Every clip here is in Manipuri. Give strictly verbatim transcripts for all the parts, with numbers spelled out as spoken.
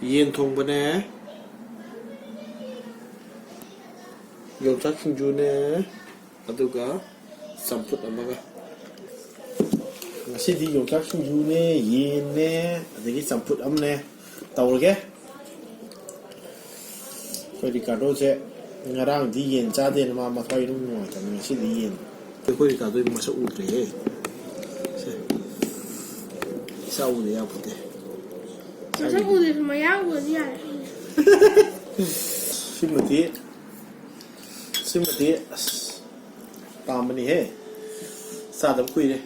ꯌꯦꯟ ꯊꯣꯡꯕꯅꯦ, ꯌꯣꯡꯆꯥꯛ ꯁꯤꯡꯖꯨꯅꯦ, ꯑꯗꯨꯒ ꯆꯝꯐꯨꯠ ꯑꯃꯒ꯫ ꯉꯁꯤꯗꯤ ꯌꯣꯡꯆꯥꯛ ꯁꯤꯡꯖꯨꯅꯦ, ꯌꯦꯟꯅꯦ, ꯑꯗꯒꯤ ꯆꯝꯐꯨꯠ ꯑꯃꯅꯦ ꯇꯧꯔꯒꯦ꯫ ꯑꯩꯈꯣꯏ ꯔꯤꯀꯥꯔꯗꯣꯁꯦ ꯉꯔꯥꯡꯗꯤ ꯌꯦꯟ ꯆꯥꯗꯦꯅ ꯃꯥ ꯃꯊ꯭ꯋꯥꯏ ꯏꯅꯨꯡ ꯅꯨꯡꯉꯥꯏꯇꯕꯅꯤ, ꯉꯁꯤꯗꯤ ꯌꯦꯟ꯫ ꯑꯩꯈꯣꯏ ꯔꯤꯀꯥꯔꯗꯣꯒꯤ ꯃꯁꯛ ꯎꯗ꯭ꯔꯦꯍꯦ꯫ ꯁꯦ꯫ ꯏꯆꯥ ꯎꯗ ꯌꯥꯄꯣꯠꯇꯦ꯫ ꯃꯁꯛ ꯎꯗ꯭ꯔꯁꯨ ꯃꯌꯥ ꯎꯔꯗꯤ ꯌꯥꯔꯦ꯫ ꯁꯤꯃꯗꯤ, ꯁꯤꯃꯗꯤ ꯑꯁ ꯄꯥꯝꯕꯅꯤꯍꯦ꯫ ꯆꯥꯗꯕ ꯀꯨꯏꯔꯦ꯫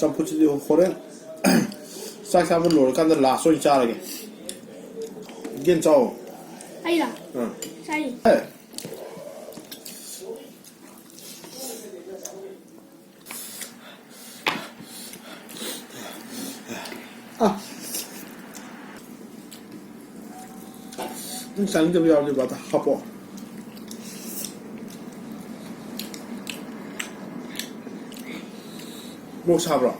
ꯆꯝꯐꯨꯠꯁꯤꯗꯤ ꯍꯣꯔꯦꯟ ꯆꯥꯛ ꯆꯥꯕ ꯂꯣꯏꯔꯀꯥꯟꯗ ꯂꯥꯁ ꯑꯣꯏꯅ ꯆꯥꯔꯒꯦ꯫ ꯌꯦꯟ ꯆꯥꯎ꯫ ꯑꯩꯔꯣ? ꯑꯥ꯫ ꯆꯥꯏ꯫ ꯑꯦ꯫ ꯑꯥ꯫ ꯅꯪ ꯆꯥꯅꯤꯡꯗꯕ ꯌꯥꯎꯔꯗꯤ ꯕꯥꯗ ꯍꯥꯞꯄꯣ꯫ ꯃꯣꯔꯣꯛ ꯁꯥꯕ꯭ꯔꯣ?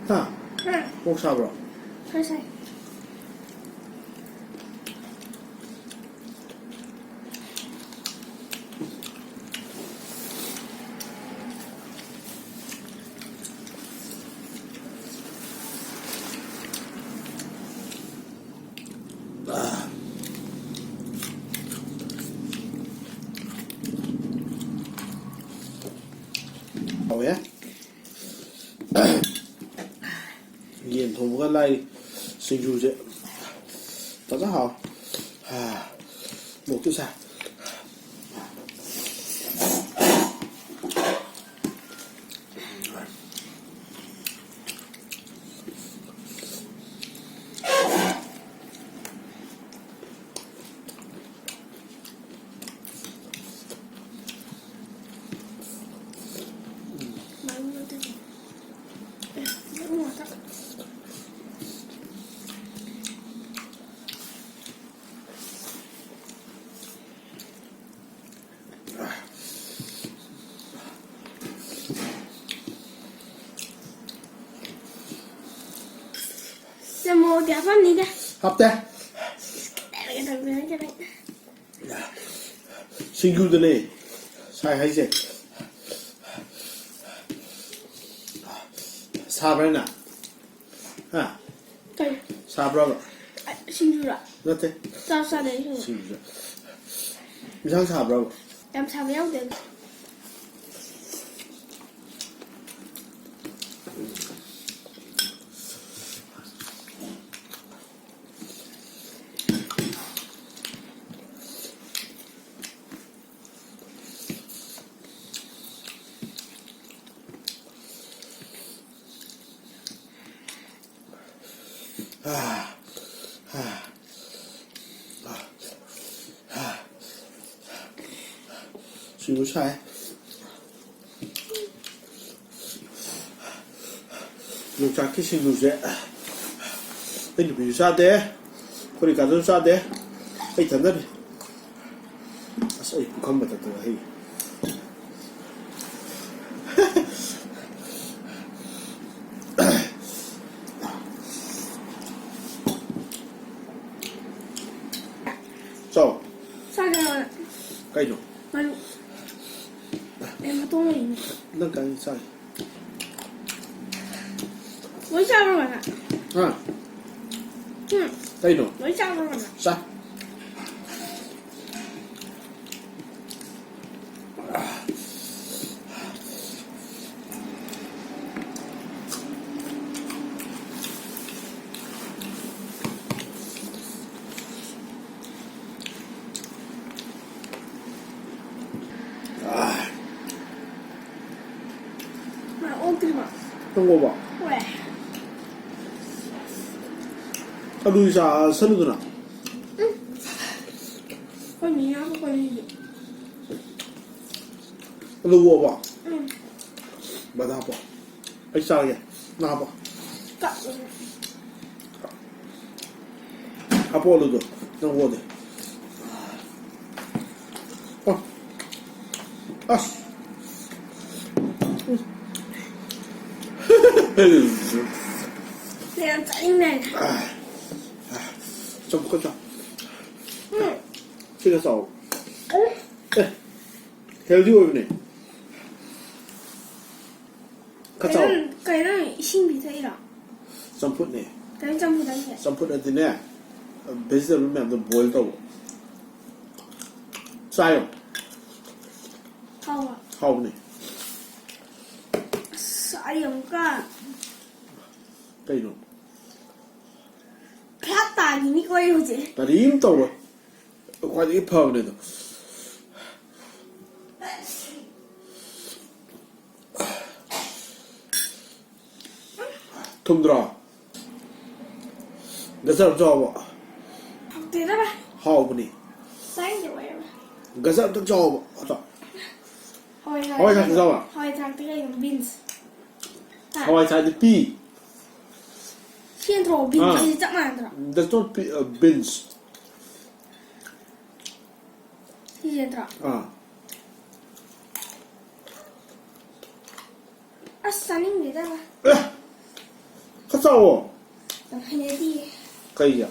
ꯍꯥ? ꯍꯥ? ꯃꯣꯔꯣꯛ ꯁꯥꯕ꯭ꯔꯣ? ꯈꯔ ꯁꯥꯏ꯫ ꯍꯥꯎꯋꯦ꯫ ꯌꯦꯟ ꯊꯣꯡꯕꯒ ꯂꯥꯏꯔꯤ꯫ ꯁꯤꯡꯖꯨꯁꯦ ꯐꯖ ꯍꯥꯎ꯫ ꯃꯣꯛꯇꯤ ꯁꯥ꯫ ꯁꯦ, ꯃꯣꯔꯣꯛꯇꯤ ꯍꯥꯞꯄꯝꯅꯤꯗ꯫ ꯍꯥꯞꯇꯦ꯫ ꯁꯤꯡꯖꯨꯗꯅꯦ ꯁꯥꯏ ꯍꯥꯏꯁꯦ꯫ ꯁꯥꯕ꯭ꯔꯥ ꯅꯪ? ꯍꯥ? ꯀꯩ? ꯁꯥꯕ꯭ꯔꯕ? ꯑ, ꯁꯤꯡꯖꯨꯔꯣ? ꯅꯠꯇꯦ꯫ ꯆꯥꯁꯨ ꯆꯥꯗꯦ ꯑꯩ ꯁꯤꯡꯖꯨ꯫ ꯁꯤꯡꯖꯨ꯫ ꯏꯟꯁꯥꯡ ꯁꯥꯕ꯭ꯔꯕ? ꯌꯥꯝ ꯁꯥꯕ ꯌꯥꯎꯗꯦ꯫ ꯁꯤꯡꯖꯨ ꯁꯥꯏ꯫ ꯌꯣꯡꯆꯥꯛꯀꯤ ꯁꯤꯡꯖꯨꯁꯦ ꯑꯩ ꯅꯨꯄꯤꯁꯨ ꯆꯥꯗꯦ, ꯑꯩꯈꯣꯏ ꯀꯥꯖꯨ ꯆꯥꯗꯦ, ꯑꯩ ꯏꯊꯟꯗꯅꯤ꯫ ꯑꯁ, ꯑꯩ ꯄꯨꯈꯝ ꯃꯊꯛꯇ ꯍꯩ꯫ ꯆꯥꯎ꯫ ꯆꯥꯒꯦ꯫ ꯀꯩꯅꯣ? ꯃꯔꯨ꯫ ꯑꯦ, ꯃꯇꯣꯡ ꯂꯩꯅꯦ꯫ ꯅꯪ ꯀꯥꯏ ꯆꯥꯏ? ꯂꯣꯏ ꯆꯥꯕ꯭ꯔꯣ, ꯀꯀꯥ? ꯍꯥ? ꯎꯝ꯫ ꯀꯩꯅꯣ? ꯂꯣꯏ ꯆꯥꯕ꯭ꯔꯣ, ꯀꯀꯥ? ꯆꯥ꯫ ꯃꯥ ꯑꯣꯛꯇ꯭ꯔꯤꯕꯣ? ꯅꯪ ꯑꯣꯛꯑꯕꯣ? ꯑꯣꯛꯑꯦ꯫ ꯑꯂꯨ ꯆꯥꯁꯜꯂꯨꯗꯅ꯫ ꯎꯝ꯫ ꯑꯩꯈꯣꯏ ꯃꯤ ꯌꯥꯝ ꯑꯩꯈꯣꯏ ꯃꯤꯗꯤ꯫ ꯑꯂꯨ ꯑꯣꯛꯑꯕꯣ? ꯎꯝ꯫ ꯕꯗꯥ ꯍꯥꯞꯄꯣ꯫ ꯑꯩ ꯆꯥꯒꯦ꯫ ꯅꯪ ꯍꯥꯞꯄꯣ꯫ ꯀꯛ-꯫ ꯍꯥꯞꯄꯣ ꯑꯂꯨꯗꯣ꯫ ꯅꯪ ꯑꯣꯛꯑꯗꯤ꯫ ꯑꯣ꯫ ꯑꯁ꯫ ꯌꯥꯝ ꯆꯥꯅꯤꯡꯉꯦ꯫ ꯆꯝꯐꯨꯠꯀ ꯆꯥꯎ꯫ ꯑꯦ, healthy ꯑꯣꯏꯕꯅꯦ꯫ ꯈꯔ ꯆꯥꯎ꯫ ꯀꯩꯅꯣ, ꯀꯩꯅꯣ, ꯏꯁꯤꯡ ꯄꯤꯊꯛꯏꯔꯣ? ꯆꯝꯐꯨꯠꯅꯦ꯫ ꯀꯩꯅꯣ ꯆꯝꯐꯨꯠ ꯍꯥꯏꯁꯦ? ꯆꯝꯐꯨꯠ ꯑꯗꯤꯅꯦ, vegetable ꯃꯌꯥꯝꯗꯣ boil ꯇꯧꯕ꯫ ꯆꯥꯏꯌꯣ꯫ ꯍꯥꯎꯕ꯭ꯔꯣ? ꯍꯥꯎꯕꯅꯦ꯫ ꯑꯁ, ꯑꯩ ꯑꯃꯨꯛꯀ ꯀꯩꯅꯣ? ꯐ꯭ꯂꯥꯞ ꯇꯥꯈꯤꯅꯤꯀꯣ ꯑꯩ ꯍꯧꯖꯤꯛ꯫ ꯀꯔꯤꯝ ꯇꯧꯔꯣꯏ꯫ ꯈ꯭ꯋꯥꯏꯗꯒꯤ ꯐꯕꯅꯦ ꯑꯗꯣ꯫ ꯊꯨꯝꯗ꯭ꯔꯣ? ꯒꯖꯔ ꯆꯥꯎꯕ꯫ ꯍꯥꯎꯇꯦꯗ ꯚꯥꯏ꯫ ꯍꯥꯎꯕꯅꯤ꯫ ꯆꯥꯅꯤꯡꯗꯦ ꯑꯣꯏꯔꯕ꯫ ꯒꯖꯔ ꯑꯝꯇꯪ ꯆꯥꯎꯕ꯫ ꯑꯗꯣ ꯍꯋꯥꯏ ꯍꯋꯥꯏ ꯊ꯭ꯔꯥꯛꯇꯤ ꯆꯥꯎꯕ? ꯍꯋꯥꯏ ꯊ꯭ꯔꯥꯛꯇꯤ ꯀꯩꯅꯣ? Beans꯫ ꯍꯋꯥꯏ ꯊ꯭ꯔꯥꯛꯇꯤ ꯄꯤ꯫ ꯁꯤ ꯅꯠꯇ꯭ꯔꯣ? Beans ꯁꯤ ꯆꯞ ꯃꯥꯟꯅꯗ꯭ꯔꯣ? That's not pi-, uh, beans. ꯁꯤꯁꯦ ꯅꯠꯇ꯭ꯔꯣ? ꯑꯥ꯫ ꯑꯁ, ꯆꯥꯅꯤꯡꯗꯦꯗ ꯚꯥꯏ꯫ ꯑꯦ! ꯈꯔ ꯆꯥꯎꯋꯣ꯫ ꯌꯥꯝ ꯍꯩꯅꯗꯤꯌꯦ꯫ ꯀꯩꯒꯤ?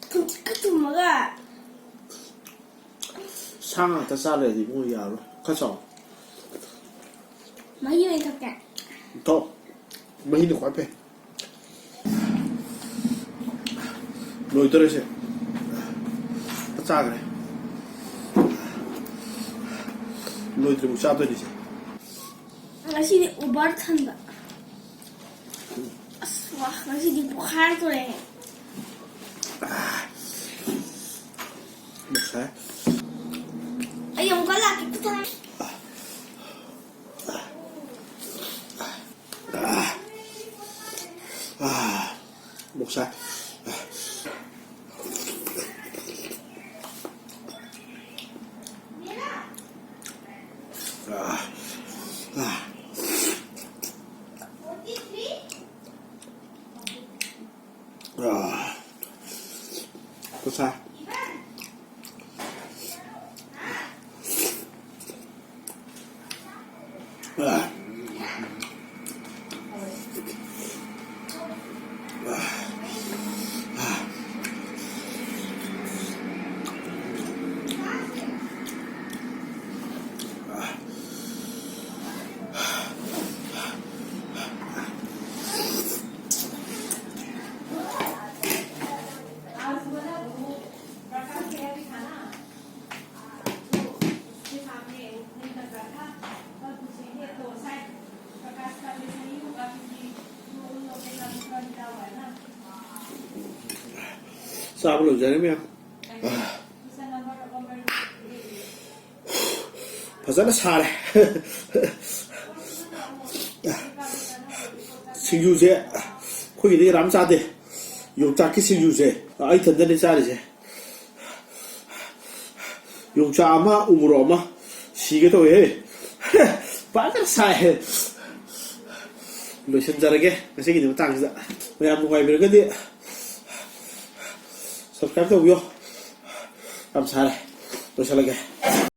ꯊꯨꯝꯇ꯭ꯔꯤꯛꯀ ꯊꯨꯝꯃꯒ꯫ ꯁꯥ ꯉꯥꯛꯇ ꯆꯥ ꯂꯩꯔꯗꯤ ꯏꯕꯨꯡꯉꯣ ꯌꯥꯔꯣꯏ꯫ ꯈꯔ ꯆꯥꯎ꯫ ꯃꯍꯤ ꯑꯣꯏꯅ ꯊꯛꯀꯦ꯫ ꯊꯛꯑꯣ꯫ ꯃꯍꯤꯅ ꯈ꯭ꯋꯥꯏ ꯐꯩ꯫ ꯂꯣꯏꯗꯣꯔꯦꯁꯦ꯫ ꯆꯥꯈ꯭ꯔꯦ꯫ ꯂꯣꯏꯗ꯭ꯔꯤꯕꯧ ꯆꯥꯗꯣꯏꯅꯤꯁꯦ꯫ ꯉꯁꯤꯗꯤ over ꯊꯟꯕ꯫ ꯑꯁ, ꯋꯥ, ꯉꯁꯤꯗꯤ ꯄꯣꯛꯈꯥꯏꯔꯛꯇꯣꯔꯦ꯫ ꯉꯁꯥꯏ꯫ ꯑꯩ ꯑꯃꯨꯛꯀ ꯂꯥꯛꯀꯦ, ꯈꯨꯊꯥꯡ꯫ ꯃꯣꯛꯁꯥꯏ꯫ ꯃꯣꯛꯁꯥꯏ꯫ ꯆꯥꯕ ꯂꯣꯏꯖꯔꯦ ꯃꯌꯥꯝ꯫ ꯐꯖꯅ ꯁꯥꯔꯦ꯫ ꯁꯤꯡꯖꯨꯁꯦ ꯑꯩꯈꯣꯏꯒꯤꯗꯤ ꯌꯥꯝ ꯆꯥꯗꯦ꯫ ꯌꯣꯡꯆꯥꯛꯀꯤ ꯁꯤꯡꯖꯨꯁꯦ ꯑꯩ ꯏꯊꯟꯗꯅꯦ ꯆꯥꯔꯤꯁꯦ꯫ ꯌꯣꯡꯆꯥꯛ ꯑꯃ, ꯎꯃꯣꯔꯣꯛ ꯑꯃ, ꯁꯤꯒꯦ ꯇꯧꯋꯦꯍꯦ꯫ ꯐꯖꯅ ꯁꯥꯏꯍꯦ꯫ ꯂꯣꯏꯁꯤꯟꯖꯔꯒꯦ ꯉꯁꯤꯒꯤꯗꯤ ꯃꯇꯥꯡꯁꯤꯗ꯫ ꯃꯌꯥꯝ ꯅꯨꯡꯉꯥꯏꯕꯤꯔꯒꯗꯤ subscribe ꯇꯧꯕꯤꯌꯣ꯫ ꯌꯥꯝ ꯁꯥꯔꯦ꯫ ꯂꯣꯏꯁꯤꯜꯂꯒꯦ꯫